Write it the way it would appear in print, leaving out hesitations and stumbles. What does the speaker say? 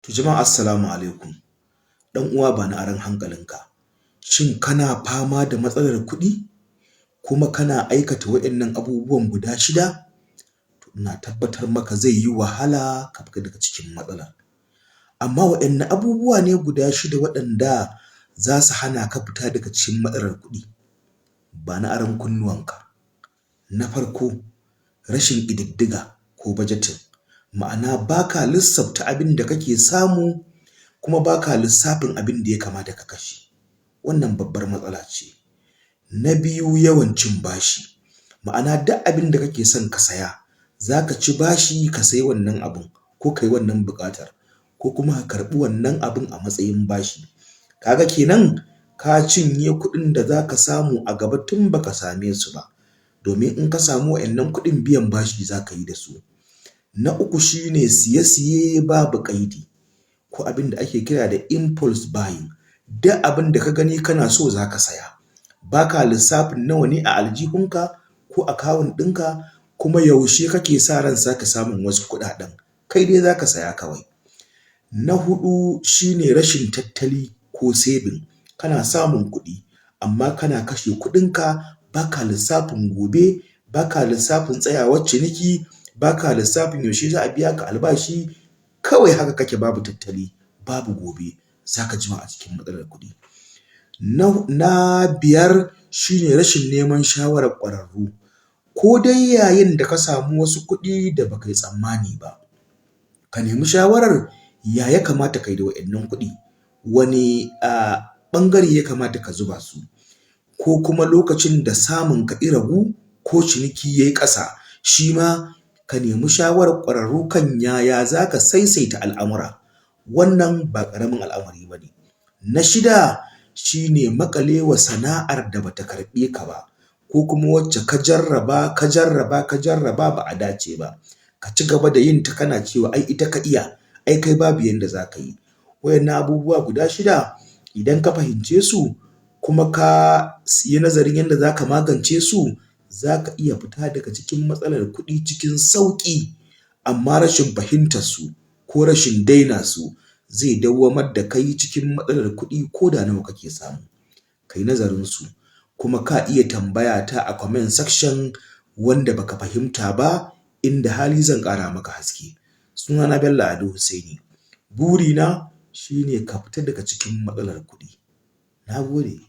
To jama'a, assalamu alaikum. Ɗan uwa, bani aron hankalinka. Shin kana fama da matsalar kuɗi kuma kana aikata waɗannan abubuwan guda shida? To ina tabbatar maka zai yi wahala ka fita daga cikin matsalar. Amma waɗanne abubuwa ne guda shida waɗanda za su hana ka fita daga cikin matsalar kuɗi? Bani aron kunnuwanka. Na farko, rashin ƙididdiga ko budgeting, ma'ana ba ka lissafta abin da kake samu kuma ba ka lissafin abin da ya kamata ka kashe, wannan babbar matsala ce. Na biyu, yawan cin bashi, ma'ana duk abin da kake son ka saya za ka ci bashi ka sayi wannan abun ko kai wannan buƙatar, ko kuma ka karɓi wannan abun a matsayin bashi. Ka ga kenan ka cinye kuɗin da za ka samu a gaba tun baka same su ba, domin in ka samu wa'innan kuɗin biyan bashi za ka yi da su. Na uku shi ne siye siye babu ƙaidi, ko abin da ake kira da impulse buying, duk abin da ka gani kana so za ka saya, ba ka lissafin nawa ne a aljihunka ko account ɗinka, kuma yaushe kake sa ran sake samun wasu kuɗaɗen, kai dai za ka saya kawai. Na huɗu shi ne rashin tattali ko saving, kana samun kuɗi amma kana kashe kuɗinka, ba ka lissafin gobe, ba ka lissafin tsayawar ciniki, ba ka lissafin yaushe za a biya ka albashi, kawai haka kake babu tattali, babu gobe, za ka jima a cikin matsalar kuɗi. Na biyar shi ne rashin neman shawarar ƙwararru, ko dai yayin da ka samu wasu kuɗi da ba kai tsammani ba, ka nemi shawarar ya ya kamata kai da wa'innan kuɗi, wane ɓangare ya kamata ka zuba su, ko kuma lokacin da samunka ya ragu ko ciniki yai ƙasa, shi ma ka nemi shawarar ƙwararru kan yaya za ka saisaita al'amura, wannan ba ƙaramin al'amari ba ne. Na shida shi ne maƙale wa sana'ar da bata karɓe ka ba, ko kuma wacce ka jarraba, ka jarraba, ka jarraba ba a dace ba, ka cigaba da yin ta kana cewa ai ita ka iya, ai kai babu yanda za ka yi. Waɗannan abubuwa guda shida idan ka fahimce su kuma ka yi nazarin yanda za ka magance su, za ka iya fita daga cikin matsalar kuɗi cikin sauƙi. Amma rashin fahimtar su ko rashin daina su zai dawwamar da kai cikin matsalar kuɗi ko da nawa kake samu. Kai nazarin su, kuma ka iya tambaya ta a comment section wanda baka fahimta ba, inda hali zan ƙara maka haske. Sunana Bello Ado Hussaini, burina shi ne ka fita daga cikin matsalar kuɗi. Na gode.